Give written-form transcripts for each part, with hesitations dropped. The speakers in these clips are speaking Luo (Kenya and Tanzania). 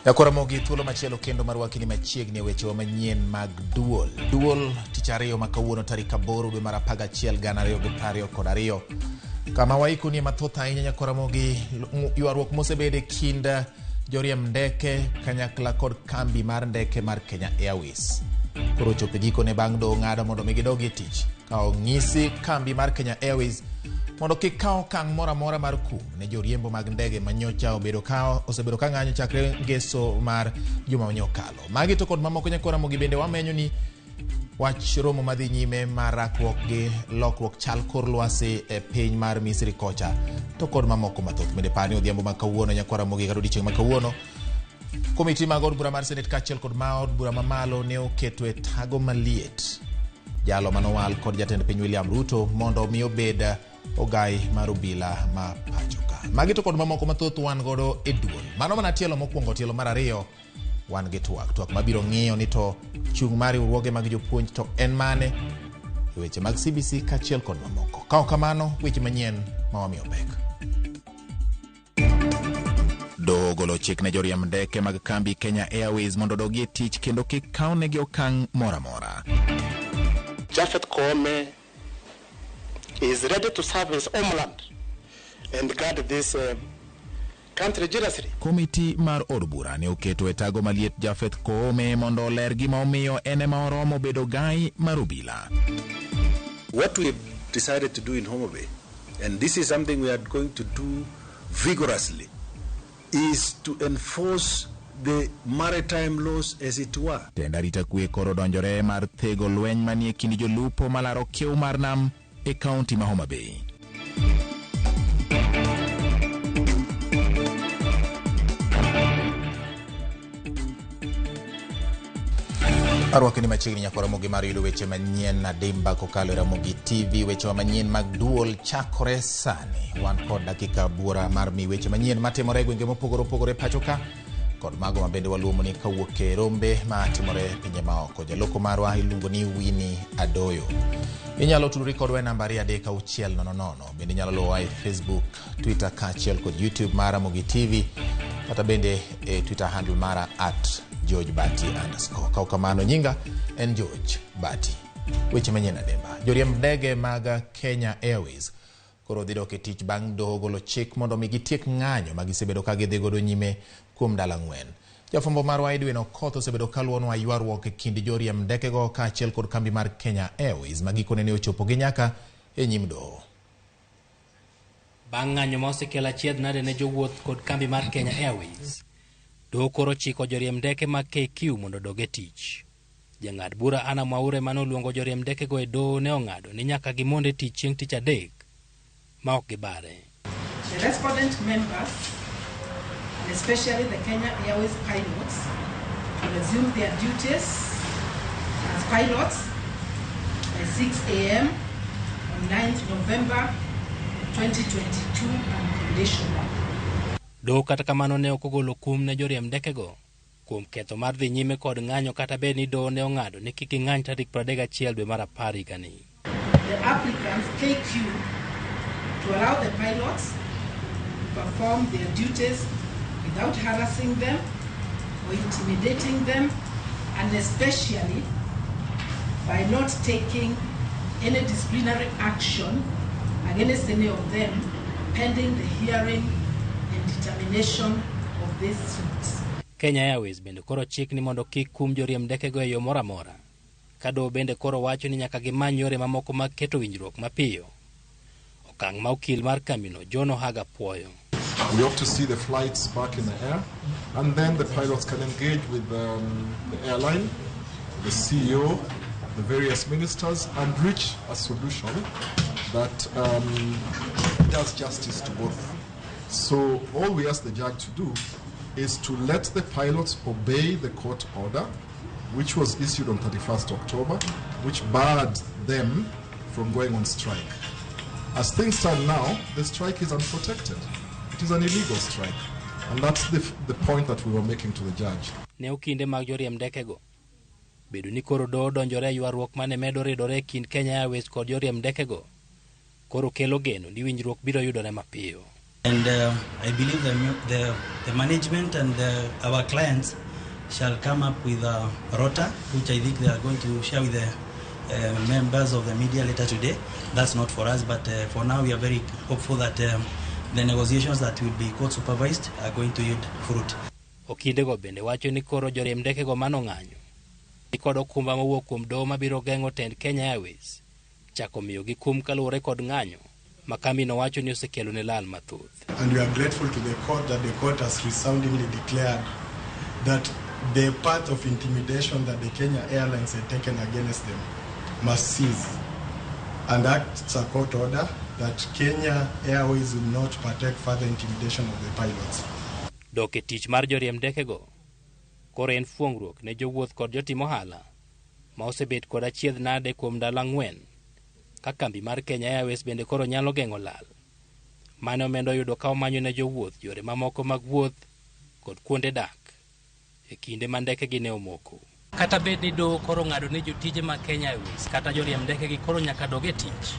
Nyakwar Ramogi, thuolo machielo kendo mar wakini machiegni e wechewa manyien mag duol. Duol tich ariyo ma kawuono tarik 8 dwe mar 11 2022. Kama waikonie mathoth ahinya Nyakwar Ramogi, ywaruok mosebedo e kind joriemb ndeke kanyakla kod kambi mar ndeke mar Kenya Airways. Koro ochopo e gikone bang' doho ng'ado mondo mi gidog e tich. Ka onyisi kambi mar Kenya Airways mondo kik kaw okang' moro amora mar kum ne joriembo mag ndege ma nyocha obedo ka osebedo ka ng'anyo chakre ngeso mar juma mane okalo. Magi to kod mamoko Nyakwar Ramogi bende wamenyo ni wach romo madhi nyime mar rakruok gi lokruok chal kor lwasi e piny mar Misri kocha to kod mamoko mathoth. Bende par ni odhiambo ma kawuono Nyakwar Ramogi kata odiechieng' ma kawuono komiti mag od bura mar Senate kaachiel kod ma od bura mamalo ne oketo e tago maliet jalo manowal kod jatend piny William Ruto mondo omi obed ogai mar obila ma pacho ka. Magi to kod mamoko mathoth wan godo e duol. Mano mana tielo mokwongo, tielo mar ariyo wan gi twak. Twak mabiro ng'iyo ni to chung' mar riwruoge mag jopuonj to en mane e weche mag CBC kaachiel kod mamoko. Ka ok kamano, weche manyien ma wamiyo pek. Doho ogolo chik ne joriemb ndeke mag kambi Kenya Airways mondo odogi e tich kendo kik kawnegi okang' moro amora. Japhet Koome is ready to serve his homeland and guard this country jealously. Komiti mar od bura ne oketo e tago maliet Japhet Koome mondo oler gima omiyo en ema oromo bedo gai mar obila. What we've decided to do in Homa Bay, and this is something we are going to do vigorously, is to enforce the maritime laws as it were. Tend arita kwe koro donjore mar thego lweny manie kind jolupo malaro kiew mar nam e kaunti ma Homa Bay. Arwaki ni machiegni nyakwa Ramogi mar yudo weche manyien adimba kokalo e Ramogi TV. Wechewa manyien mag duol chakore sani. Wan kod dakika buora mar mi weche manyien matimore e gwenge mopogore opogore pacho ka kod mago ma bende waluomo ni kawuok e rombe ma timore e pinje maoko. Jaloko marwa iluongo ni Winnie Adoyo. Inyalo tudori kodwa e namba 23600. Bende inyalo luwowa e Facebook, Twitter kaachiel kod YouTube mar Ramogi TV kata bende e Twitter handle mara at George Bati underscore. Kaw kamano nyinga en George Bati. Weche manyien adimba. Joriemb ndege mag Kenya Airways koro dhi dok e tich bang' doho golo chik mondo mi gitiek ng'anyo ma gisebedo ka gidhi godo nyime kuom ndalo ang'wen. Jafwambo marwa Edwin Okoth osebedo ka luwonwa ywaruok e kind joriemb ndekego kaachiel kod kambi mar Kenya Airways ma gikone ne ochopo gi nyaka e nyim doho. Bang' ng'anyo ma osekelo achiedh nade ne jowuoth kod kambi mar Kenya Airways, doho koro chiko joriemb ndeke mag KQ mondo odog e tich. Jang'ad bura Anna Mwaure mane oluongo joriemb ndekego e doho ne ong'ado ni nyaka gimond e tich chieng' tich adek ma ok gibare. The respondent members, and especially the Kenya Airways pilots, to resume their duties as pilots by 6 a.m. on 9th November 2022 unconditionally. Doho kata kamano ne ok ogolo kum ne joriemb ndekego kuom ketho mar dhi nyime kod ng'anyo kata bed ni doho ne ong'ado ni kik ging'any tarik 31 dwe mar 10 higani. The applicants KQ to allow the pilots to perform their duties without harassing them or intimidating them, and especially by not taking any disciplinary action against any of them pending the hearing and determination of this suit. Kenya Airways bende koro chik ni mondo kik kum joriemb ndekego e yo moro amora. Ka doho bende koro wacho ni nyaka gimany yore mamoko mag keto winjruok mapiyo. Okang' ma okil mar kambino John Ohaga puoyo. We hope to see the flights back in the air, and then the pilots can engage with the airline, the CEO, the various ministers, and reach a solution that does justice to both. So all we ask the judge to do is to let the pilots obey the court order, which was issued on 31st October, which barred them from going on strike. As things stand now, the strike is unprotected. It is an illegal strike. And that's the point that we were making to the judge. Ne okinde mag joriemb ndekego. Bedo ni koro doho odonjore e ywaruok mane medo ridore e kind Kenya Airways kod joriemb ndekego, koro kelo geno ni winjruok biro yudore mapiyo. And I believe the management and our clients shall come up with a rota, which I think they are going to share with the members of the media later today. That's not for us, but for now we are very hopeful that the negotiations that will be court supervised are going to yield fruit. Okindego bende wacho ni koro joriemb ndekego manong'anyo ni kod okumba mowuok kuom doho mabiro geng'o tend Kenya Airways chako miyogi kum kaluwore kod ng'anyo ma kambino wacho ni osekelo ne lal mathoth. And we are grateful to the court that the court has resoundingly declared that the path of intimidation that the Kenya Airlines had taken against them must cease, and acts a court order that Kenya Airways will not partake further intimidation of the pilots. Dok e tich mar joriemb ndekego koro en fuong'ruok ne jowuoth kod jotim ohala ma osebet kod achiedh nade kuom ndalo 4 ka kambi mar Kenya Airways bende koro nyalo geng'o lal mane omenda oyudo ka omanyo ne jowuoth yore mamoko mag wuoth kod kuonde dak e kinde ma ndekegi ne omoko. Kata bed ni doho koro ng'ado ne jotije mag Kenya Airways kata joriemb ndekegi koro nyaka dog e tich,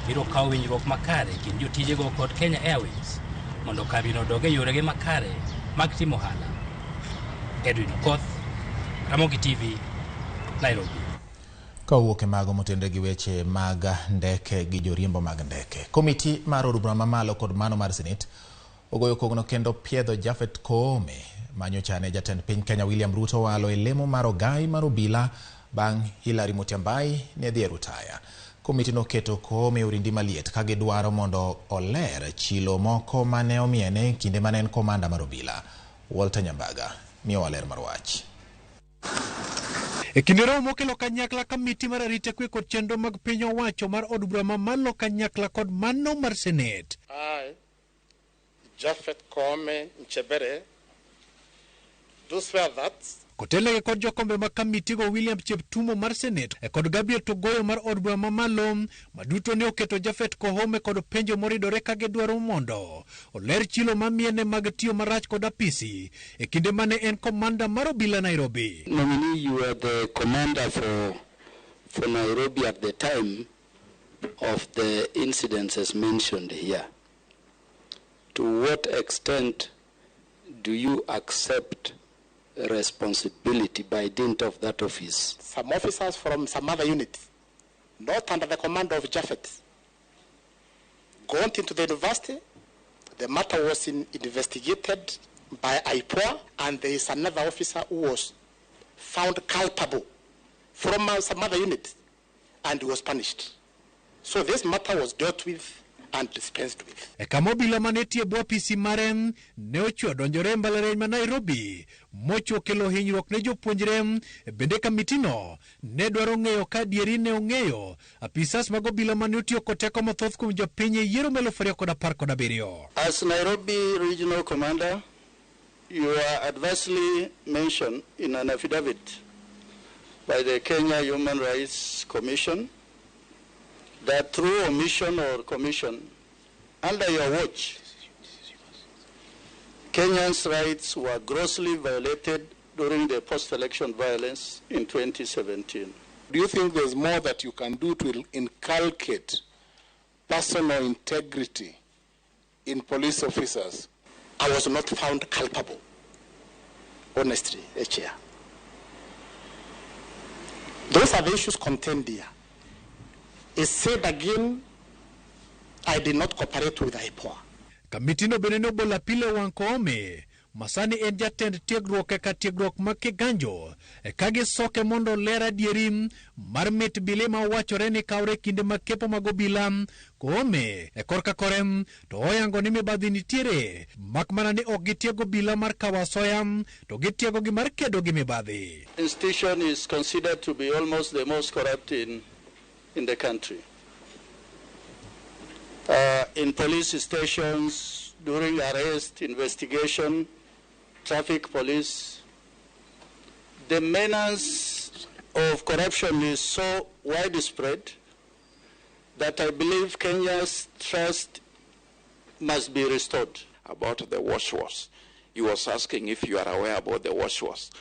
biro kawo winjruok makare e kind jotijego kod Kenya Airways mondo kambino odog e yorege makare mag timo ohala. Edwin Okoth, Ramogi TV, Nairobi. Ka owuok e mago motenre gi weche mag ndeke gi joriembo mag ndeke. Komiti mar od bura mamalo kod mano mar Senate ogoyo kogno kendo piedho Japhet Koome manyocha ne jatend piny Kenya William Ruto walo e lemo mar ogai mar obila bang' Hilary Mutyambai ne dhi e rutaya. Komiti noketo Koome orindi maliet ka gidwaro mondo oler chilo moko mane omiene kinde mane en komanda mar obila. Walter Nyambaga miyowa ler mar wach. E kinde romo mokelo kanyakla kamiti mar arita kwe kod chenro mag piny owacho mar od bura mamalo kanyakla kod mano mar Senate. I, Japhet Koome Nchebere, do swear that kotelnegi kod jokombe mag kamitigo William Cheptumo mar Senate kod Gabriel Togoyo mar od bura mamalo maduto ne oketo Japhet Koome kod penjo moridore ka gidwaro mondo oler chilo mamiene mag tiyo marach kod apisi e kinde mane en komanda mar obila Nairobi. Nominee, you were the commander for Nairobi at the time of the incidences mentioned here. To what extent do you accept responsibility by dint of that office? Some officers from some other units, not under the command of Japhet, got into the university. The matter was investigated by IPOA, and there is another officer who was found culpable from some other unit and was punished. So this matter was dealt with and dispensed with. E kama obila mane tie bwo apisi mare ne ochwo donjore e mbalariany ma Nairobi mochwo kelo hinyruok ne jopuonjre. Bende kamitino ne dwaro ng'eyo ka adieri ne ong'eyo apisas mag obila mane otiyo kod teko mathoth kuom jopiny e yiero 2017. As Nairobi Regional Commander, you are adversely mentioned in an affidavit by the Kenya Human Rights Commission that through omission or commission, under your watch, Kenyans' rights were grossly violated during the post-election violence in 2017. Do you think there's more that you can do to inculcate personal integrity in police officers? I was not found culpable, honestly, Chair. Those are the issues contained here. It said again, I did not cooperate with IPOA. Kamitino bende ne obolo apilo e wang' Koome masani en jatend tiegruok e kar tiegruok ma Kiganjo ka gisoke mondo oler adieri mar mit bile ma owachore ni kawre kinde mag kepo mag obila. Koome e korka kore to oyango ni mibadhi nitiere mak mana ni ok gitiego obila mar kawo asoya to gitiegogi mar kedo gi mibadhi. Institution is considered to be almost the most corrupt in the country. In police stations, during arrest, investigation, traffic police, the menace of corruption is so widespread that I believe Kenya's trust must be restored. About the wash was, he was asking if you are aware about the wash was,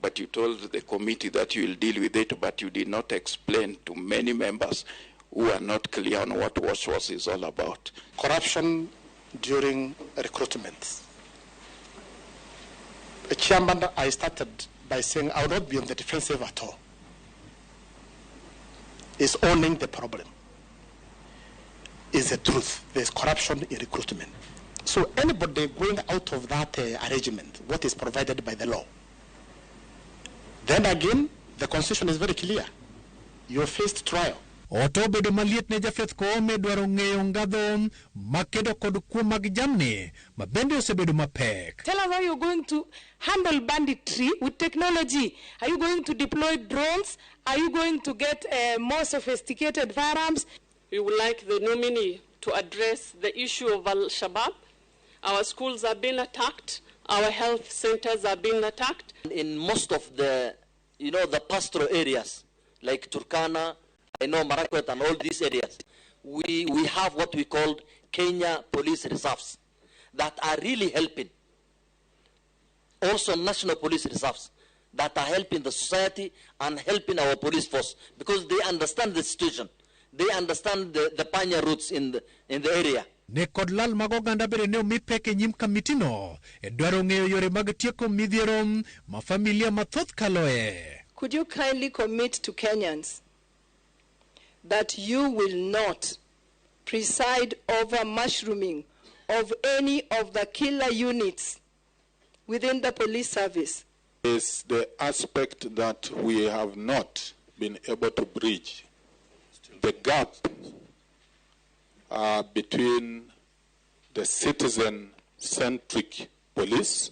but you told the committee that you will deal with it, but you did not explain to many members who are not clear on what wash was is all about. Corruption during recruitment. Chairman, I started by saying I will not be on the defensive at all. It's owning the problem. Is the truth. There's corruption in recruitment. So anybody going out of that arrangement, what is provided by the law, then again, the constitution is very clear. You faced trial. Oto obedo maliet ne Japheth Koome dwaro ng'eyo ngadho makedo kod kuo mag jamni ma bende osebedo mapek. Tell us how you're going to handle banditry with technology. Are you going to deploy drones? Are you going to get more sophisticated firearms? We would like the nominee to address the issue of Al-Shabaab. Our schools are being attacked. Our health centers are being attacked. In most of the, the pastoral areas, like Turkana, I know Marakwet and all these areas, we have what we call Kenya Police Reserves that are really helping. Also National Police Reserves that are helping the society and helping our police force because they understand the situation. They understand the pioneer routes in the area. Ne kod lal mag oganda bende ne omi pek e nyim kamitino e dwaro ng'eyo yore mag tieko midhiero ma familia mathoth kaloe. Could you kindly commit to Kenyans that you will not preside over mushrooming of any of the killer units within the police service? Is the aspect that we have not been able to bridge the gap between the citizen-centric police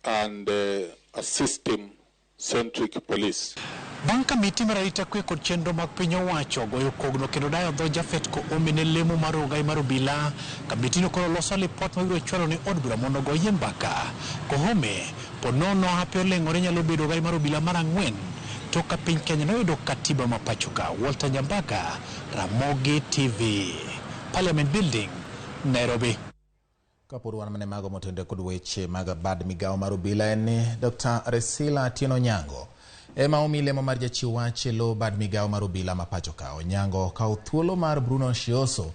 and a system-centric police. Bang' kamiti mar arita kwe kod chenro mag piny owacho goyo kogno kendo dayo dho Japheth Koome ne lemo mar ogai mar obila, kamitino koro loso lipot mabiro chwalo ne od bura mondo ogoyie mbaka. Koome po nono hape oleng'ore nyalo bedo ogai mar obila mar 4 tok ka piny Kenya noyudo katiba ma pacho ka. Walter Nyambaka, Ramogi TV, Parliament Building, Nairobi. Kapod wan mane mago motenore kod weche mag bad migawo mar obila en ni Dr. Resila Atieno Onyango ema omi lemo mar jachiw wach e lo bad migawo mar obila ma pacho ka. Onyango okawo thuolo mar Bruno Shioso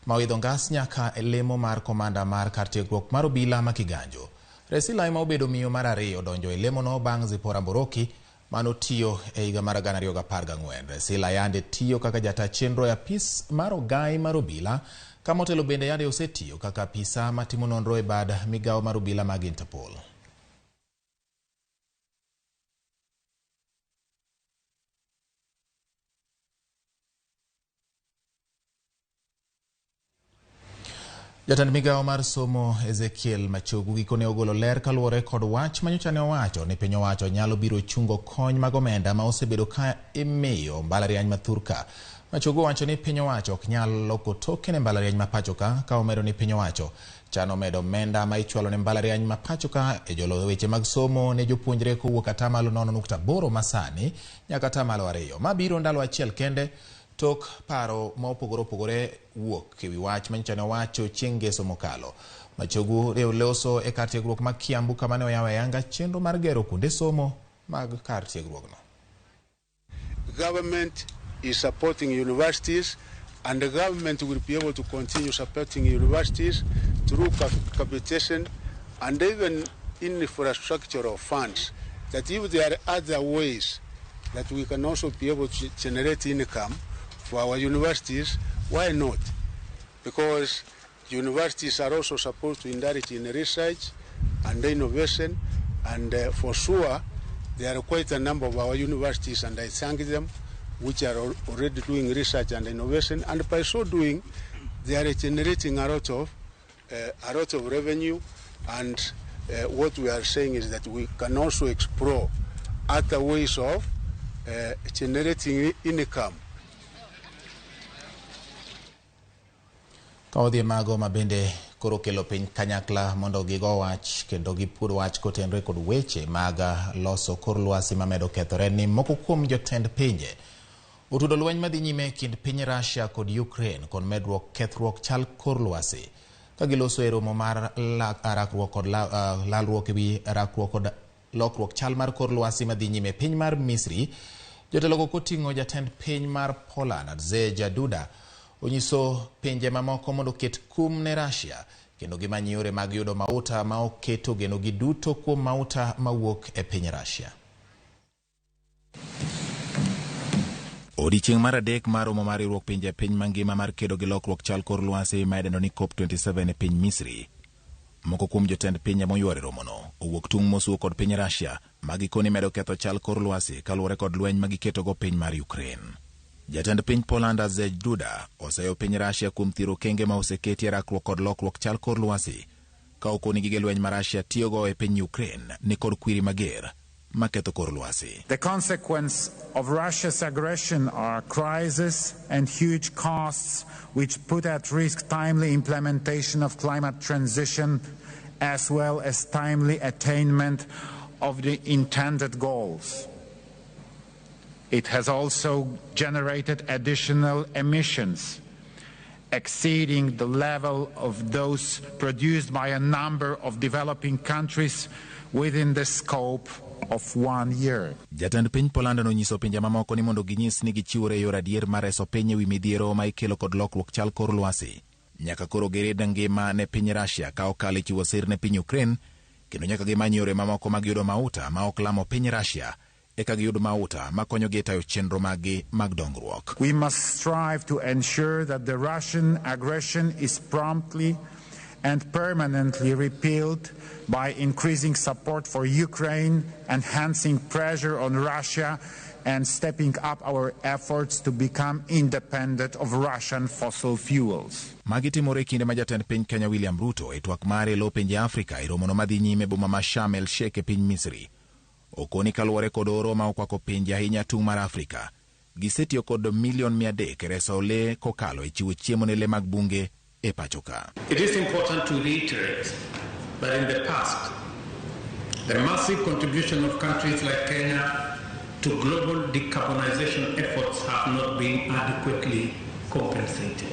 ma oidho ngas nyaka e lemo mar komanda mar kar tiegruok mar obila ma Kiganjo. Resila ema obedo miyo mar 2 donjo e lemono bang' Zipporah Mboroki manotiyo e higa mar 2014. Resila yande tiyo kaka jata chenro e apis mar ogai mar obila kama otelo bende yande osetiyo kaka apisa matimo nonro e bad migawo mar obila mag Interpol. Jatend migawo mar somo Ezekiel Machogu gikone ogolo ler kaluwore kod wach manyocha ne owacho ni piny owacho nyalo biro chungo kony mag omenda ma osebedo ka imiyo mbalariany ma thurka. Machogu owacho ni piny owacho ok nyal loko toke ne mbalariany ma pacho ka, ka omedo ni piny owacho chano medo omenda ma ichwalo ne mbalariany ma pacho ka e jolo weche mag somo ne jopuonjre kowuok 0.8% masani nyaka 2% mabiro ndalo achiel kende tok paro ma opogore opogore wuok ewi wach manyocha ne owacho chieng' ngeso mokalo. Machogu loso e kar tiegruok ma Kiambu kama ne oyawo ayanga chenro mar gero kuonde somo mag kar tiegruokno. Government is supporting universities and the government will be able to continue supporting universities through capitation and even infrastructural funds, that if there are other ways that we can also be able to generate income for our universities, why not? Because universities are also supposed to indulge in research and innovation, and for sure there are quite a number of our universities, and I thank them, which are already doing research and innovation, and by so doing, they are generating a lot of revenue. And what we are saying is that we can also explore other ways of generating income. Ka odhi mago mabende koro kelo piny kanyakla mondo gigo wach kendo gipur wach kotenore kod weche mag loso kor lwasi mamedo kethore ni moko kuom jotend pinje otudo lweny madhi nyime kind piny Russia kod Ukraine kod medruok kethruok chal kor lwasi ka giloso e romo mar rakruok kod lalruok ewi rakruok kod lokruok chal mar kor lwasi madhi nyime piny mar Misri. Jotelogo koting'o jatend piny mar Poland Andrzej Duda Onyiso pinje mamoko mondo oket kum ne Russia kendo gimany yore mag yudo mauta ma ok keto genogi duto kuom mauta mawuok e piny Russia. Odiechieng' mar adek mar romo mar riwruok pinje e piny mangima mar kedo gi lokruok chal kor lwasi ma idendo ni COP27 e piny Misri. Moko kuom jotend pinje moyworo e romono owuok tung' mosuo kod piny Russia ma gikone medo ketho chal kor lwasi kaluwore kod lweny ma giketogo piny mar Ukraine. Jatend piny Poland Andrzej Duda oseyo piny Russia kuom thiro okenge ma oseketi e rakruok kod lokruok chal kor lwasi ka okoni gige lweny ma Russia tiyogo e piny Ukraine ni kod kwiri mager maketho kor lwasi. The consequence of Russia's aggression are crisis and huge costs which put at risk timely implementation of climate transition as well as timely attainment of the intended goals. It has also generated additional emissions exceeding the level of those produced by a number of developing countries within the scope of 1 year. Jatend piny Poland nonyiso pinje mamoko ni mondo ginyis ni gichiwore e yor adier mar reso piny ewi midhiero ma ikelo kod lokruok chal kor lwasi. Nyaka koro girid ngima ne piny Russia ka okalo e chiwo sir ne piny Ukraine kendo nyaka gimany yore mamoko mag yudo mauta ma ok lamo piny Russia eka giyud mauta makonyogi e tayo chenro maggi mag dongruok. We must strive to ensure that the Russian aggression is promptly and permanently repealed by increasing support for Ukraine, enhancing pressure on Russia, and stepping up our efforts to become independent of Russian fossil fuels. Magi timore e kinde ma jatend piny Kenya William Ruto e twak mare e lo pinje Afrika e romono madhi nyime boma ma Sharm el Sheikh e piny Misri. Okoni kaluwore kod oro ma okwako pinje ahinya tung' mar Afrika. Gisetiyo kod milion 300 e reso le kokalo e chiwo chiemo ne le mag bunge e pacho ka. It is important to reiterate that in the past, the massive contribution of countries like Kenya to global decarbonization efforts have not been adequately compensated.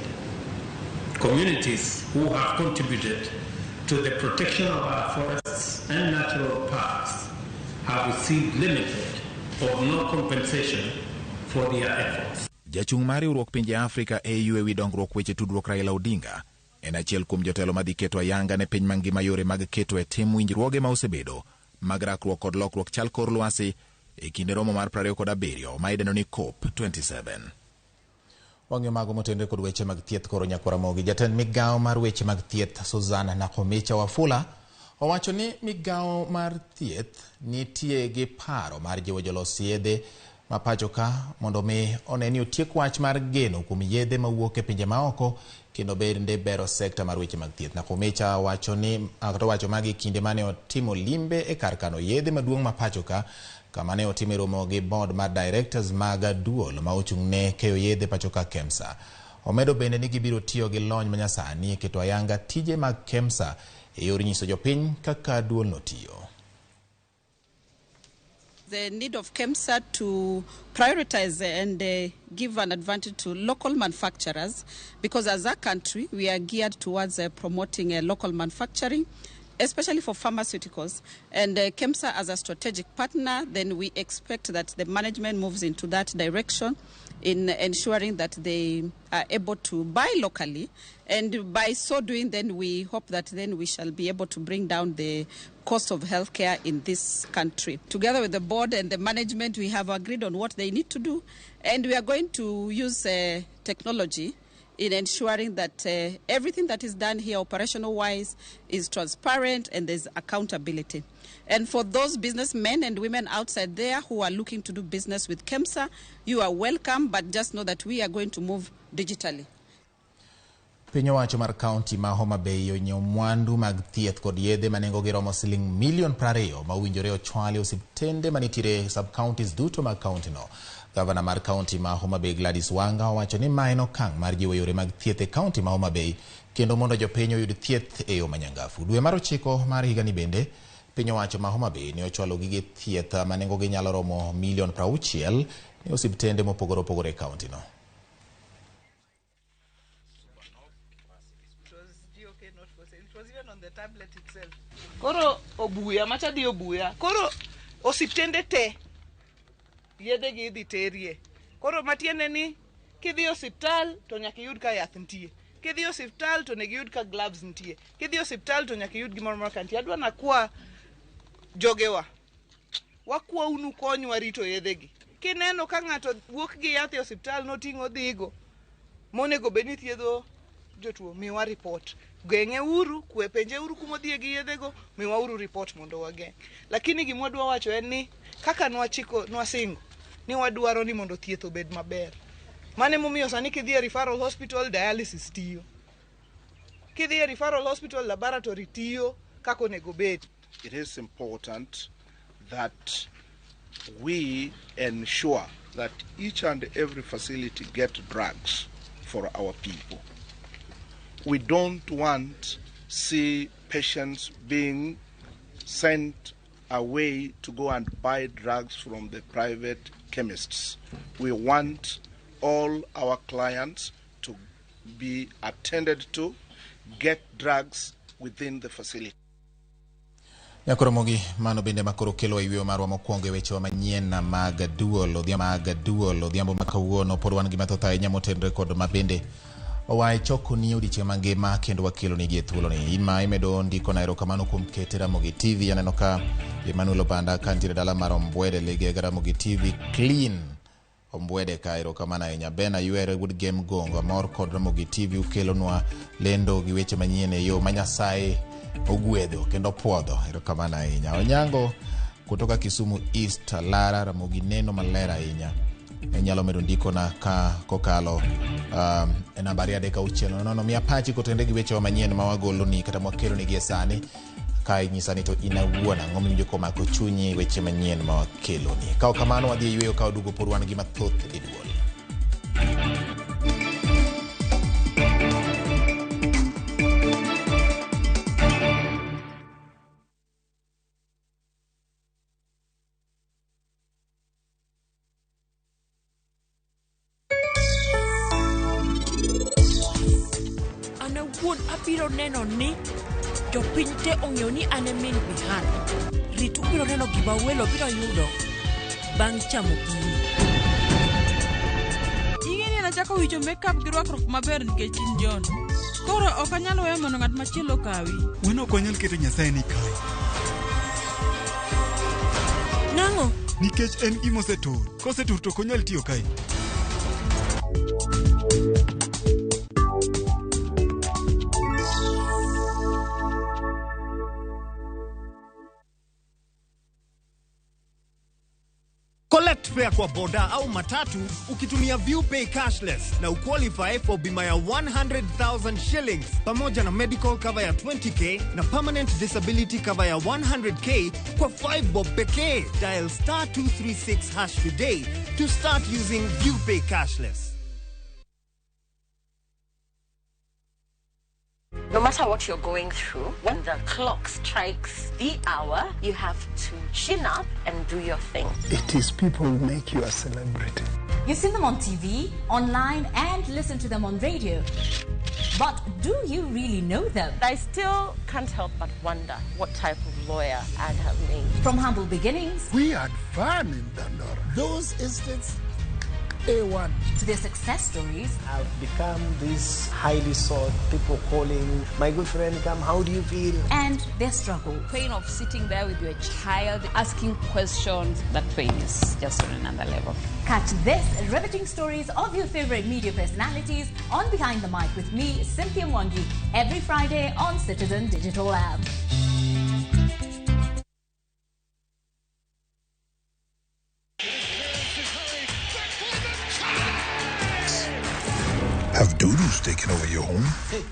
Communities who have contributed to the protection of our forests and natural parks have received limited or no compensation for their efforts. Jachung' mar riwruok pinje Afrika AU ewi dongruok weche tudruok Raila Odinga en achiel kuom jotelo madhi keto ayanga ne piny mangima yore mag keto e tim winjruoge ma osebedo mag rakruok kod lokruok chal kor lwasi e kinde romo mar 27 ma idendo ni COP27. Wang'eyo mago motenore kod weche mag thieth koro nyakwara Ramogi. Jatend migawo mar weche mag thieth Susan Nakhumicha Wafula owacho ni migawo mar thieth nitie gi paro mar jiwo jolos yedhe ma pacho ka mondo mi one ni otiek wach mar geno kuom yedhe mawuok e pinje maoko kendo bende bero sekta mar weche mag thieth. Nakhumicha wacho ni owacho magi kinde mane otimo limbe e kar kano yedhe maduong' ma pacho ka kama ne otime romo gi board mar directors mag duol ma ochung' ne keyo yedhe pacho ka KEMSA. Omedo bende ni gibiro tiyo gi lony manyasani e keto ayanga tije mag KEMSA e yor nyiso jopiny kaka duolno tiyo. The need of KEMSA to prioritize and give an advantage to local manufacturers, because as a country we are geared towards promoting local manufacturing, especially for pharmaceuticals. And KEMSA as a strategic partner, then we expect that the management moves into that direction in ensuring that they are able to buy locally. And by so doing, then we hope that then we shall be able to bring down the cost of healthcare in this country. Together with the board and the management, we have agreed on what they need to do. And we are going to use technology in ensuring that everything that is done here operational-wise is transparent and there's accountability. And for those businessmen and women outside there who are looking to do business with KEMSA, you are welcome, but just know that we are going to move digitally. Piny owacho mar kaunti ma Homa Bay onyiewo mwandu mag thieth kod yedhe ma nengogi romo siling milion 20 ma owinjore ochwal e osiptende manitiere sub-counties duto mag kaunti no. Gavana mar kaunti ma Homa Bay Gladys Wanga owacho ni ma en okang' mar jiwo yore mag thieth e kaunti ma Homa Bay kendo mondo jopiny oyud thieth e yo manyangafu. Dwe mar 9 mar higani bende piny owacho ma Homa Bay ne ochwalo gige thieth ma nengogi nyalo romo milion 60 ne osiptende mopogore opogore e kaunti no. Koro obuya machadi obuya koro osiptende te yedhe gi idhi terie koro matiende ni Kidhi osiptal to nyaka iyud ka yath nitie. Kidhi osiptal to onego iyud ka gloves nitie. Kidhi osiptal to nyaka iyud gimoro amora ka nitie. Adwa nakwa jogewa. Wakwau nukonywa rito yedhegi. Kineno ka ng'ato wuok gi yath e osiptal noting'o odhigo monego bed ni thiedho jotuo, miwa report. Geng'e uru, kwe penje uru kumodhiye gi yedhego, miwa uru report mondo wageng'. Lakini gima wadwa wacho en ni kaka nwachiko nwasingo ni wadwaro ni mondo thieth obed maber. Mano emomiyo sani kidhi e referral hospital dialysis tiyo. Kidhi e referral hospital laboratory tiyo kaka onego bed. It is important that we ensure that each and every facility get drugs for our people. We don't want see patients being sent away to go and buy drugs from the private chemists. We want all our clients to be attended to, get drugs within the facility. Nyakoromogi mano bende makoro kelo e yweyo marwa mokwongo e wechewa manyien mag duol odhiambo ma kawuono pod wan gi mathoth ahinya motenore kod ma bende owae chokoni odiochieng' mangima kendo wakelonigi e thuoloni. In ma imedo ndiko na erokamano kuom kete Ramogi TV. Aneno ka Emmanuel Obanda ka nitiere dala mar Ombwede Ligega Ramogi TV clean Ombwede ka erokamano ahinya. Ben Aywere wuod Gem Gongo amor kod Ramogi TV ukelonwa lendo gi weche manyien e yo ma Nyasaye ogwedho kendo puodho. Erokamano ahinya. Onyango kutoka Kisumu East Lara Ramogi neno maler ahinya. Inyalo medo ndikona ka kokalo e namba 236 miya pachi kotenore gi wechewa manyien ma wagoloni kata mwakeloni gie sani ka inyisa ni to in awuon ang'o miwinjo komako chunyi weche manyien ma wakeloni. Ka ok kamano wadhi e yweyo ka waduogo pod wan gi mathoth e duol. An awuon abiro neno ni jopiny te ong'eyo ni an e min Bihan. Rit ubiro neno gima welo biro yudo bang' chamo gini. Ing'e ni nachako wicho makeup gi rwakruok maber nikech in John. Koro ok anyal weyo mondo ng'at machielo okawi. Wan ok wanyal keto Nyasaye ni kae. Nang'o? Nikech en gima osetur. Kosetur to ok onyal tiyo kae. Collect fare kwa boda au matatu ukitumia ViewPay cashless na uqualify for bima ya 100,000 shillings pamoja na medical cover ya 20k na permanent disability cover ya 100k kwa 5 bob pekee. Dial star 236 hash today to start using ViewPay cashless. No matter what you're going through, when the clock strikes the hour, you have to chin up and do your thing. It is people who make you a celebrity. You've seen them on TV, online, and listen to them on radio. But do you really know them? I still can't help but wonder what type of lawyer I'd have made. From humble beginnings. We had fun in Dandora. Those estates, A1. To their success stories. I've become this highly sought, people calling, my good friend, come, how do you feel? And their struggle. Pain of sitting there with your child, asking questions, that pain is just on another level. Catch this riveting stories of your favorite media personalities on Behind the Mic with me, Cynthia Mwangi, every Friday on Citizen Digital App. Have dudus taken over your home? Hey,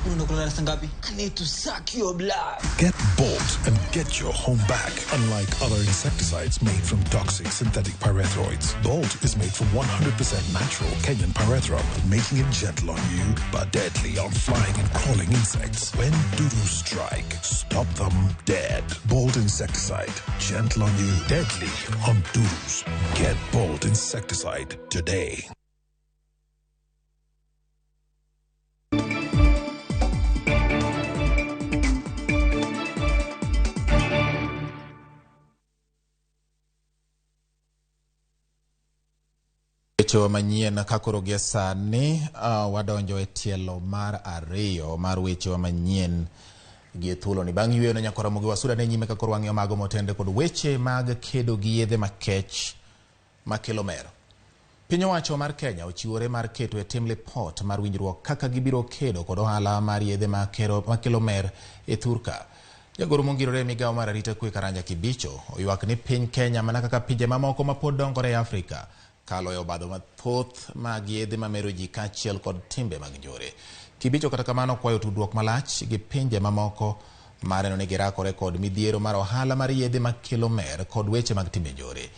I need to suck your blood. Get Bolt and get your home back. Unlike other insecticides made from toxic synthetic pyrethroids, Bolt is made from 100% natural Kenyan pyrethrum, making it gentle on you but deadly on flying and crawling insects. When dudus strike, stop them dead. Bolt insecticide, gentle on you, deadly on dudus. Get Bolt insecticide today. Wechewa manyien ka koro gie sani wadonjo e tielo mar ariyo mar wechewa manyien gie thuoloni. Bang' yweyo ne nyakora Ramogi wasuda ne nyime ka koro wang'iyo mago motenre kod weche mag kedo gi yedhe makech makelo mer. Piny owacho mar Kenya ochiwore mar keto e tim lipot mar winjruok kaka gibiro kedo kod ohala mar yedhe makelo mer e thurka. Jagoro mongirore e migawo mar arita kwe Karanja Kibicho oywak ni piny Kenya mana kaka pinje mamoko mapod dongore e Afrika kalo e obadho mathoth mag yedhe mamero ji kaachiel kod timbe mag njore. Kibicho kata kamano kwayo tudruok malach gi pinje mamoko mar neno ni girakore kod midhiero mar ohala mar yedhe makelo mer kod weche mag timbe njore.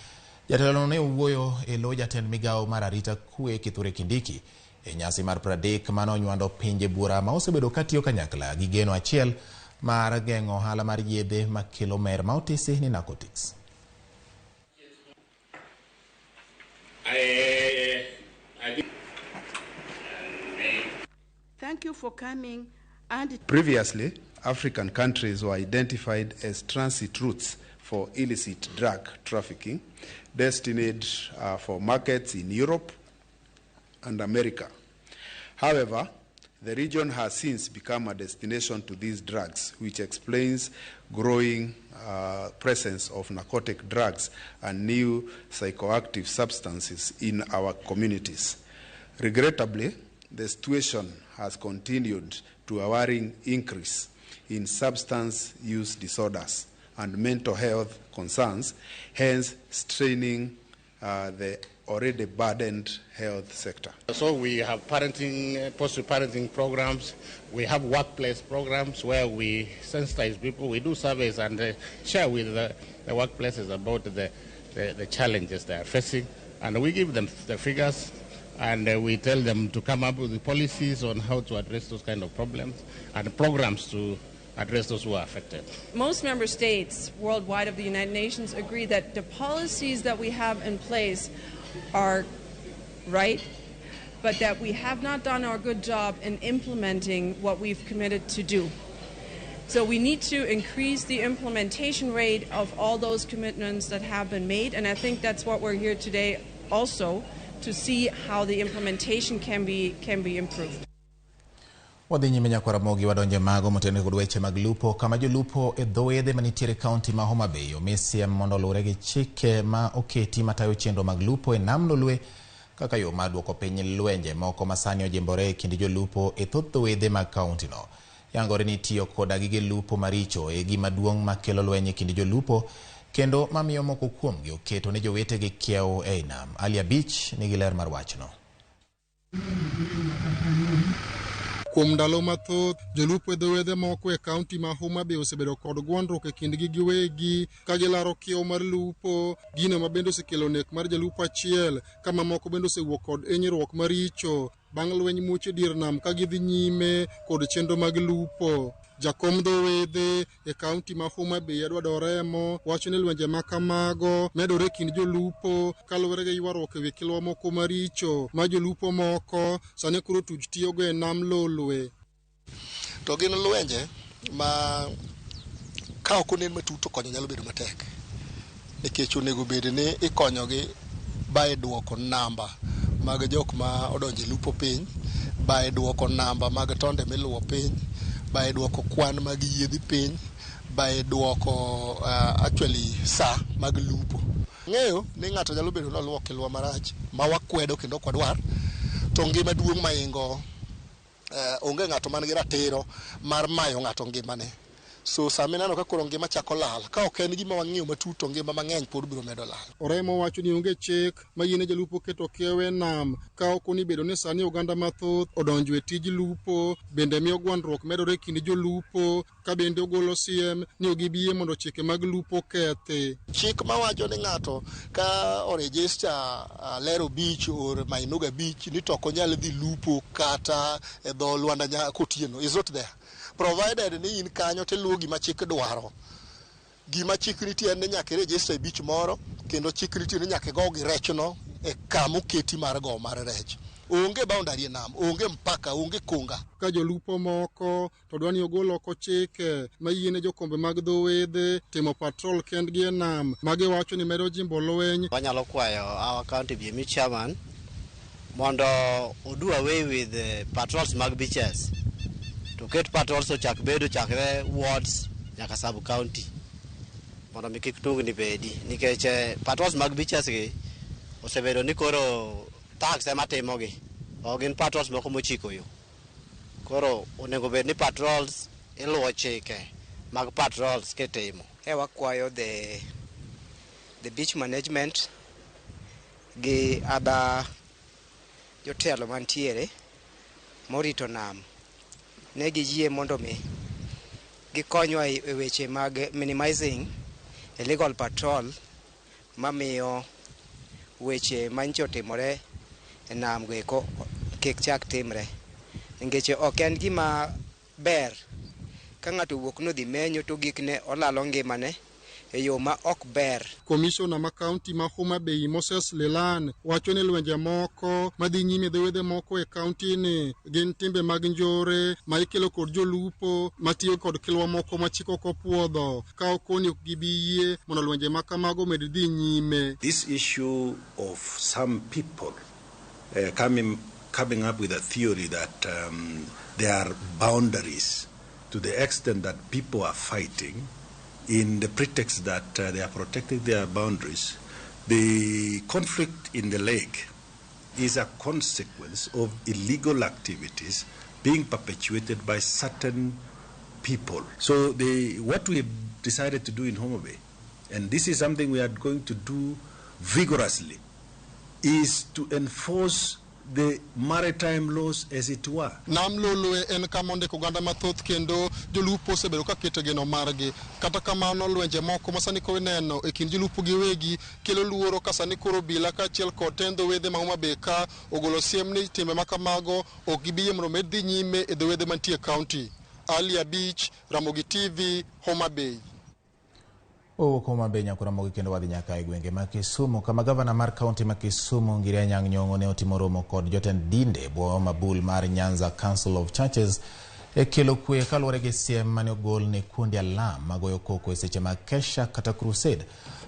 Jatelono ne owuoyo e lo jatend migawo mar arita kwe Kithure Kindiki e nyasi mar 30 mane onywando pinje buora ma osebedo katiyo kanyakla gi geno achiel mar geng'o ohala mar yedhe makelo mer ma otisi ni narcotics. Thank you for coming. And previously, African countries were identified as transit routes for illicit drug trafficking, destined for markets in Europe and America. However, the region has since become a destination to these drugs, which explains growing presence of narcotic drugs and new psychoactive substances in our communities. Regrettably, the situation has continued to a worrying increase in substance use disorders and mental health concerns, hence straining the already burdened health sector. So we have parenting, post-parenting programs, we have workplace programs where we sensitize people, we do surveys and share with the workplaces about the challenges they are facing, and we give them the figures and we tell them to come up with the policies on how to address those kind of problems and programs to address those who are affected. Most member states worldwide of the United Nations agree that the policies that we have in place are right, but that we have not done our good job in implementing what we've committed to do. So we need to increase the implementation rate of all those commitments that have been made, and I think that's what we're here today also, to see how the implementation can be improved. Wadhi nyime nyakwara Ramogi wadonje mago motenore kod weche mag lupo kama jolupo e dho wedhe manitiere kaunti ma Homa Bay omi siem mondo oluwre gi chike ma oketi matayo chenro mag lupo e nam Lolwe kaka yo mar duoko piny lwenje moko ma sani ojimbore e kind jolupo e thoth dho wedhe mag kaunti no. Yangore ni tiyo koda gige lupo maricho e gima duong' makelo lweny e kind jolupo kendo mamiyo moko kuomgi oketo ne jowetegi kiewo ei nam. Alia Beach nigi ler mar wachno. Kuom ndalo mathoth, jolupo e dho wedhe moko e kaunti ma Homa Bay osebedo kod gwandruok e kindgi giwegi ka gilaro kiewo mar lupo, gino ma bende osekelo nek mar jalupo achiel ka mamoko bende osewuok kod hinyruok maricho bang' lweny muoch e dier nam ka gidhi nyime kod chenro mag lupo. Jakom dho wedhe e kaunti ma Homa Bay Edward Oremo wacho ni lwenje ma kamago medore e kind jolupo kaluwore gi ywaruok ewi kilwa moko maricho ma jolupo moko sani koro tuch tiyogo e nam Lolwe. To gin lwenje ma ka ok onen matut to konyo nyalo bedo matek, nikech onego bed ni ikonyogi by duoko namba mag jok ma odonjo e lupo piny, by duoko namba mag tonde miluwo piny, by duoko kwan mag yiedhi piny, by duoko actually sa mag lupo. Ng'eyo ni ng'ato nyalo bedo ni oluwo kilwa marach ma wakwedo kendo ok wadwar, to ngima duong' maingo onge ng'ato man gi ratiro mar mayo ng'ato ngimane. So sama ineno ka koro ngima chako lal, ka ok en gima wang'iyo matut to ngima mang'eny pod biro medo lal. Oremo wacho ni onge chik ma yiene jolupo keto kiewo e nam ka ok ni bedo ni sani oganda mathoth odonjo e tij lupo, bende miyo gwandruok medore e kind jolupo ka bende ogolo siem ni ok gibi yie mondo chike mag lupo kethi. Chik mawacho ni ng'ato ka orejista Lero Beach or Mainoga Beach ni to ok onyal dhi lupo kata e dho Lwanda Kotieno is not there. Provided ni in kanyo tiluwo gima chik dwaro. Gima chik nitie en ni nyaka irejista e beach moro, kendo chik nitie ni nyaka igo gi rechno e kama oketi mar go mar rech. Onge boundary e nam, onge mpaka, onge konga. Ka jolupo moko to dwa ni ogol oko chike ma yiene jokombe mag dho wedhe timo patrol kendgi e nam, ma giwacho ni medo jimbo lweny. Wanyalo kwayo our county BME chairman Mondo odo away with patrols mag beaches. To ket patrols ochak bedo chakre wards nyaka sub county. Mondo mi kik tungni bedi nikech patrols mag beaches gi osebedo ni koro tax ema timogi. Ok gin patrols moko mochiko yo. Koro onego bed ni patrols iluwo chike mag patrols kitimo. Wakwayo the beach management gi other jotelo mantiere morito nam ne giyie mondo mi gikonywa e weche mag minimizing illegal patrol mamiyo weche manyicho otimore e nam go eko kik chak timre. Nikech ok en gima ber ka ng'ato owuok nodhi menyo to gikne olalo ngimane e yo ma ok ber. Komishona ma kaunti ma Homa Bay Moses Lelan wacho ni lwenje moko madhi nyime dho wedhe moko e kaunti ni gin timbe mag njore ma ikelo kod jolupo matiyo kod kilwa moko ma chik ok opuodho ka okoni ok gibi yie mondo lwenje ma kamago med dhi nyime. This issue of some people coming up with a theory that there are boundaries to the extent that people are fighting in the pretext that they are protecting their boundaries. The conflict in the lake is a consequence of illegal activities being perpetuated by certain people. So what we've decided to do in Homa Bay, and this is something we are going to do vigorously, is to enforce the maritime laws as it were. Nam Lolwe en kama ondiko oganda mathoth kendo jolupo osebedo ka keto geno margi. Kata kamano lwenje moko ma sani koro ineno e kind jolupo giwegi kelo luoro ka sani koro obila kaachiel kod tend dho wedhe ma Homa Bay ka ogolo siem ni timbe ma kamago ok gibi yie mondo omed dhi nyime e dho wedhe mantie e kaunti. Ali Abich, Ramogi TV, Homa Bay. Owuok Homa Bay nyaka Ramogi kendo wadhi nyaka e gwenge ma Kisumu kama gavana mar kaunti ma Kisumu Ngire Anyang' Nyong'o ne otimo romo kod jotend dinde bwo mabul mar Nyanza Council of Churches e kelo kwe kaluwore gi siem mane ogol ne kuonde alam magoyo koko e seche mag kesha kata crusade.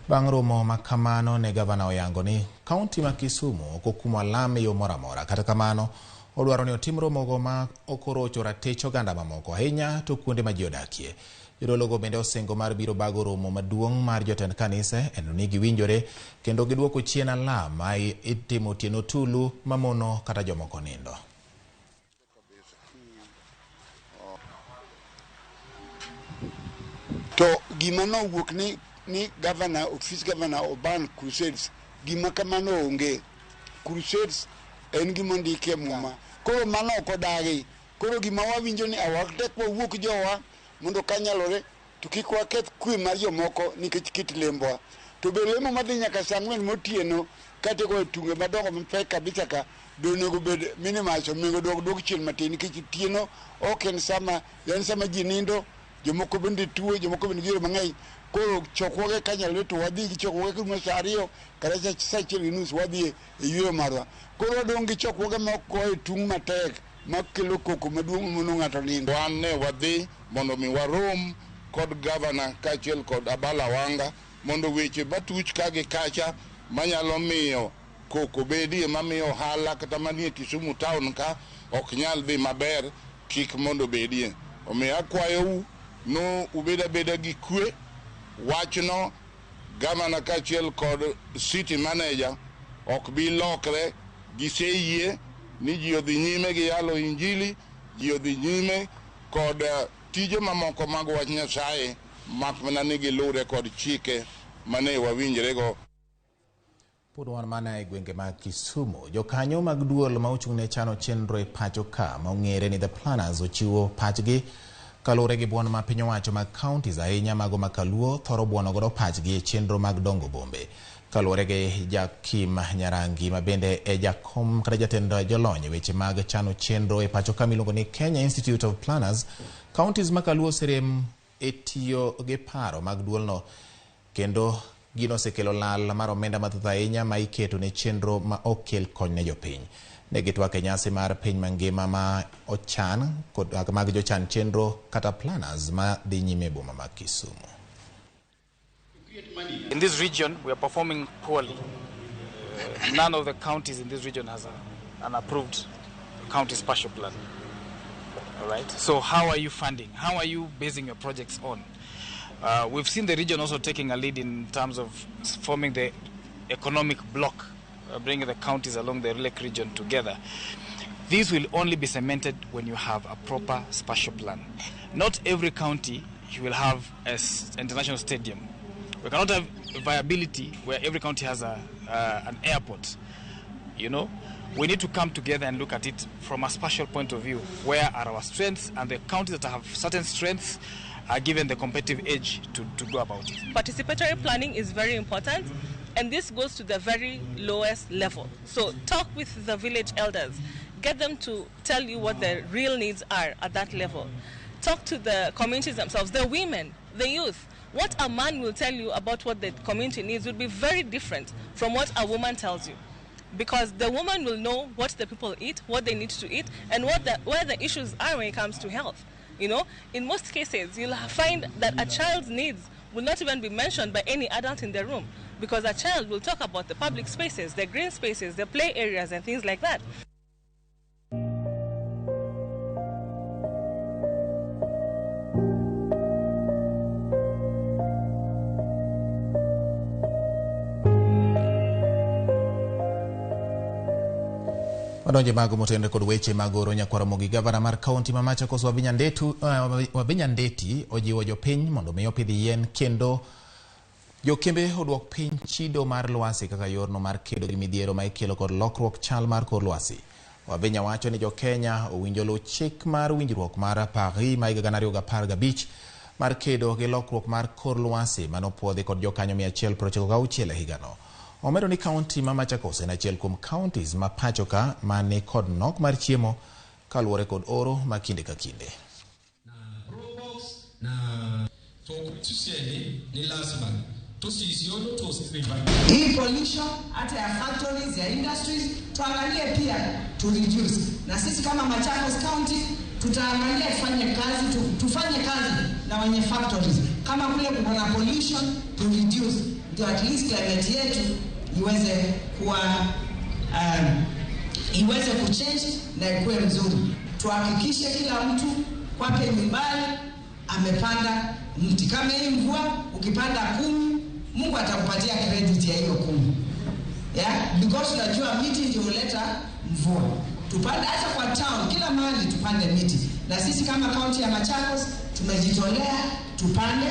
Bang' romo ma kamano ne gavana oyango ni kaunti ma Kisumu ok okumo alam e yo moro amora. Kata kamano odwaro ni otim romogo ma ok orocho ratich oganda mamoko ahinya to kuonde ma ji odakie. Jodologo bende osingo mar biro bago romo maduong' mar jotend kanise eno ni giwinjore kendo giduoko chien alam ma itimo otieno tulu mamono kata jomoko nindo. To gima nowuok ni governor, office governor oban crusades, gima kamano onge. Crusades en gima ondiki e Muma. Koro mano ok odagi. Koro gima wawinjo ni awak tek wawuok jowa mondo kanyalore to kik waketh kwe mar jomoko nikech kit lembwa. To be lemo madhi nyaka saa 4 motieno kata goyo tunge madongo mapek kabisa ka be onego bed minimize, onego duok chien matin nikech otieno ok en sama, en sama ji nindo, jomoko bende tuo, jomoko bende gi mang'eny. Koro chokruoge kanyalore to wadhi gi chokruoge kuom saa 2 kata saa 1:30 wadhi e yueyo marwa. Koro wadong' gi chokruoge ma ok goyo tung' matek makelo koko maduong' mono ng'ato nindo. Wan ne wadhi mondo mi warom kod gavana kaachiel kod Abala Wanga mondo weche matuch ka gi kacha manyalo miyo koko bedie mamiyo ohala kata manie Kisumu town ka ok nyal dhi maber kik mondo bedie. Omiyo akwayou no ubed abeda gi kwe. Wachno gavana kaachiel kod city manager ok bi lokre, giseyie ni ji odhi nyime gi yalo injili, ji odhi nyime kod tije mamoko mag wach Nyasaye mak mana ni gilure kod chike mane wawinjrego. Pod wan mana e gwenge mag Kisumu. Jokanyo mag duol ma ochung' ne chano chenro e pacho ka ma ong'ere ni The Planners ochiwo pachgi kaluwore gi buon ma piny owacho mag counties ahinya mago ma Kaluo thoro buono godo pachgi e chenro mag dongo bombe. Kaluwore gi Jakim Nyarangi ma bende e jakom kata jatend jolony e weche mag chano chenro e pacho ka miluongo ni Kenya Institute of Planners, counties ma Kaluo oserem e tiyo gi paro mag duolno kendo gino osekelo lal mar omenda mathoth ahinya ma iketo ne chenro ma ok kel kony ne jopiny. Ne gitwak e nyasi mar piny mangima ma ochan kod mag jochan chenro kata planners ma dhi nyime e boma ma Kisumu. In this region, we are performing poorly. None of the counties in this region has a an approved county spatial plan. All right. So how are you funding? How are you basing your projects on? We've seen the region also taking a lead in terms of forming the economic bloc, bringing the counties along the Lake region together. This will only be cemented when you have a proper spatial plan. Not every county you will have an international stadium. We cannot have viability where every county has an airport. You know, we need to come together and look at it from a spatial point of view. Where are our strengths? And the counties that have certain strengths are given the competitive edge to go about it. Participatory planning is very important, and this goes to the very lowest level. So talk with the village elders. Get them to tell you what the real needs are at that level. Talk to the communities themselves, the women, the youth. What a man will tell you about what the community needs will be very different from what a woman tells you. Because the woman will know what the people eat, what they need to eat, and where the issues are when it comes to health. You know, in most cases, you'll find that a child's needs will not even be mentioned by any adult in the room, because a child will talk about the public spaces, the green spaces, the play areas, and things like that. Wadonje mago motenre kod weche mag oro nyakwar Ramogi. Gavana mar kaunti ma Machakos Wavinya Ndeti ojiwo jopiny mondo mi opidh yien kendo jokembe oduok piny chido mar lwasi kaka yorno mar kedo gi midhiero ma ikelo kod lokruok chal mar kor lwasi. Wavinya wacho ni jokenya owinjo luw chik mar winjruok mar Paris ma higa 2015 mar kedo gi lokruok mar kor lwasi manopuodhi kod jokanyo 196 e higano. Omedo ni kaunti ma Machakos en achiel kuom counties ma pacho ka mane kod nok mar chiemo kaluwore kod oro ma kinde ka kinde. Hii pollution hata ya factories ya industries tuangalie pia to reduce. Na sisi kama Machakos County tutaangalia tufanye kazi na wenye factories. Kama kule kuna pollution to reduce, ndio at least climate yetu iweze kuwa iweze kuchange na ikuwe mzuri. Tuhakikishe kila mtu kwake nyumbani amepanda mti. Kama hii mvua ukipanda 10, Mungu atakupatia credit ya hiyo 10. Yeah, because unajua miti ndio huleta mvua. Tupande hata kwa town, kila mahali tupande miti. Na sisi kama kaunti ya Machakos tumejitolea tupande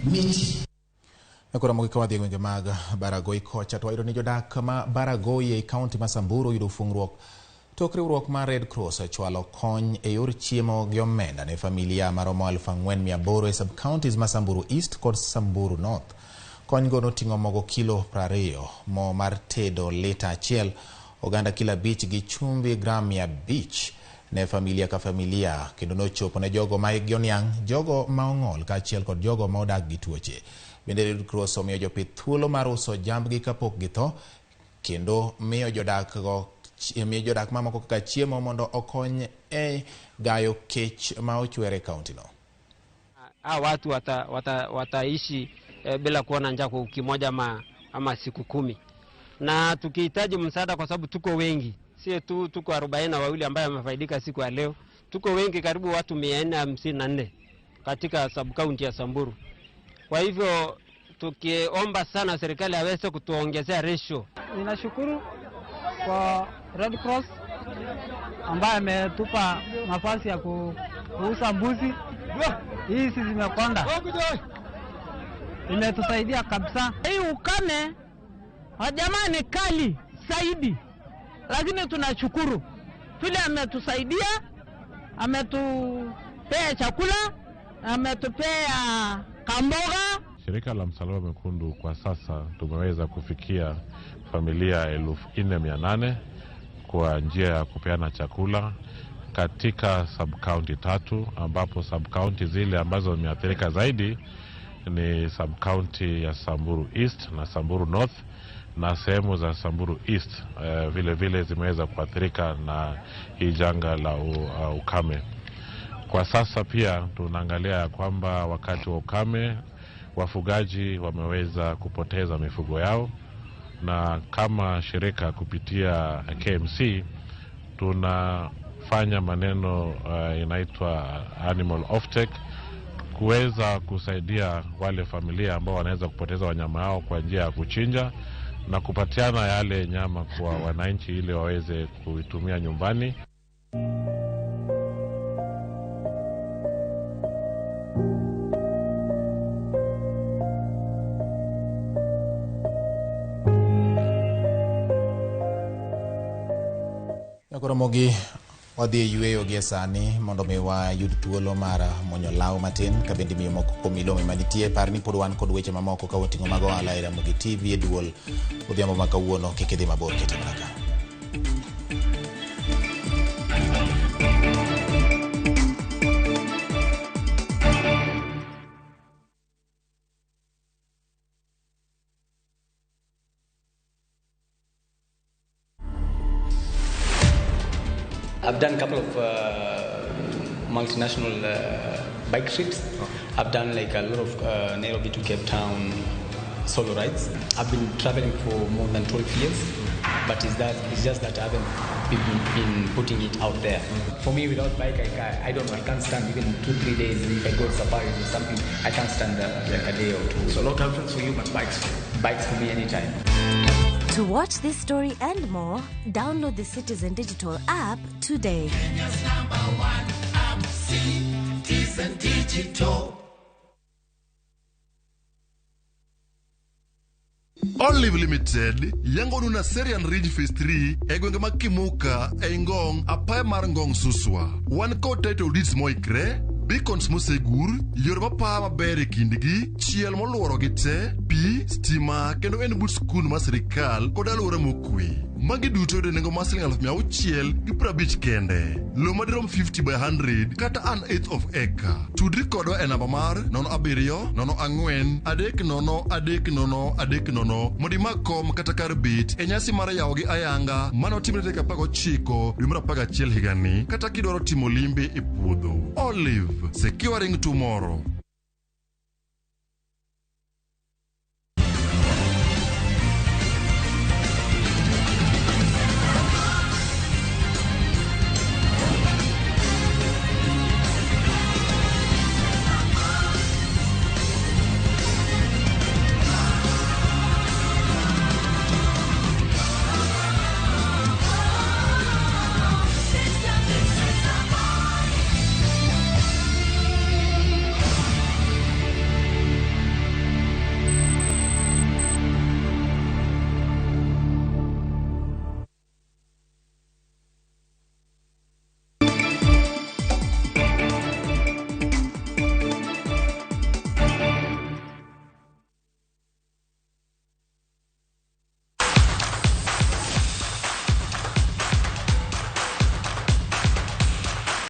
miti. Nakora mogi kawadhi e gwenge mag Baragoi kocha to wayudo ni jodak ma Baragoi e kaunti ma Samburu oyudo fungruok tok riwruok mar Red Cross ochwalo kony e yor chiemo gi omenda ne familia maromo 4,800 e sub-counties ma Samburu East kod Samburu North. Kony go noting'o mogo kilo 20, mo mar tedo lita 1, oganda kilo 5 gi chumbi gram 500 ne familia ka familia, kendo nochopo ne jogo ma hikgi oniang', jogo ma ong'ol kaachiel kod jogo ma odak gi tuoche. Bende Red Cross omiyo jopith thuolo mar uso jambgi kapok githo kendo miyo jodak mamoko kaka chiemo mondo okony e gayo kech ma ochwere e kaunti no. Watu wataishi bila kuwa na njaa kwa wiki moja ama siku 10. Na tukihitaji msaada kwa sababu tuko wengi, si tu tuko 42 ambaye wamefaidika siku ya leo, tuko wengi karibu watu 454 katika sub county ya Samburu. Kwa hivyo tukiomba sana serikali aweze kutuongezea ratio. Ninashukuru kwa Red Cross ambaye ametupa nafasi ya kuuza mbuzi. Hizi zimekonda, imetusaidia kabisa. Hii ukame jamani kali zaidi, lakini tunashukuru vile ametusaidia, ametupea chakula, ametupea kamboga. Shirika la Msalaba Mwekundu kwa sasa tumeweza kufikia familia 4,800 kwa njia ya kupeana chakula katika sub-county 3, ambapo sub-county zile ambazo zimeathirika zaidi ni sub-county ya Samburu East na Samburu North, na sehemu za Samburu East vile vile zimeweza kuathirika na hii janga la ukame. Kwa sasa pia tunaangalia kwamba wakati wa ukame wafugaji wameweza kupoteza mifugo yao, na kama shirika kupitia KMC Tunafanya maneno inaitwa animal offtake kuweza kusaidia wale familia ambao wanaweza kupoteza wanyama hao kwa njia ya kuchinja na kupatiana yale nyama kwa wananchi ili waweze kuitumia nyumbani. Koromogi wadhi e yweyo gie sani mondo mi wayud thuolo mar muonyo law matin ka bende miyo moko kuom milome manitie. Par ni pod wan kod weche mamoko ka wating'o mag ohala e Ramogi TV e duol odhiambo ma kawuono. Kik idhi mabor, kete mana ka. I've done a couple of multinational bike trips. I've done like a lot of Nairobi to Cape Town solo rides. I've been traveling for more than 12 years, but it's just that I haven't been putting it out there. For me, without bike, I don't know. I can't stand even 2-3 days. If I go to safaris or something, I can't stand like a day or two. So no girlfriends for you, but bikes. Bikes for me anytime. To watch this story and more, download the Citizen Digital app today. Kenya's number one app, Citizen Digital. Olive Limited yangonu na Serian Ridge Phase 3 e gwenge mag Kimuka ei Ngong apaya mar Ngong Suswa. Wan kod title deeds moikre, beacons mosegur, yore mapaa maber e kindgi, chiel moluorogi te, pi, stima kendo en but skul mar sirikal kod alwora mokwe. Magi duto yudo e nengo mar siling 650,000 kende. Lowo madirom 50 by 100 kata an eighth of acre. Tudri kodwa e namba mar 07 04 30 30 30 mondo imak kom kata kar bet e nyasi mar yawo gi ayanga manotimre tarik 19 dwe mar 11 higani kata kidwaro timo limbe e puodho. Olive, securing tomorrow.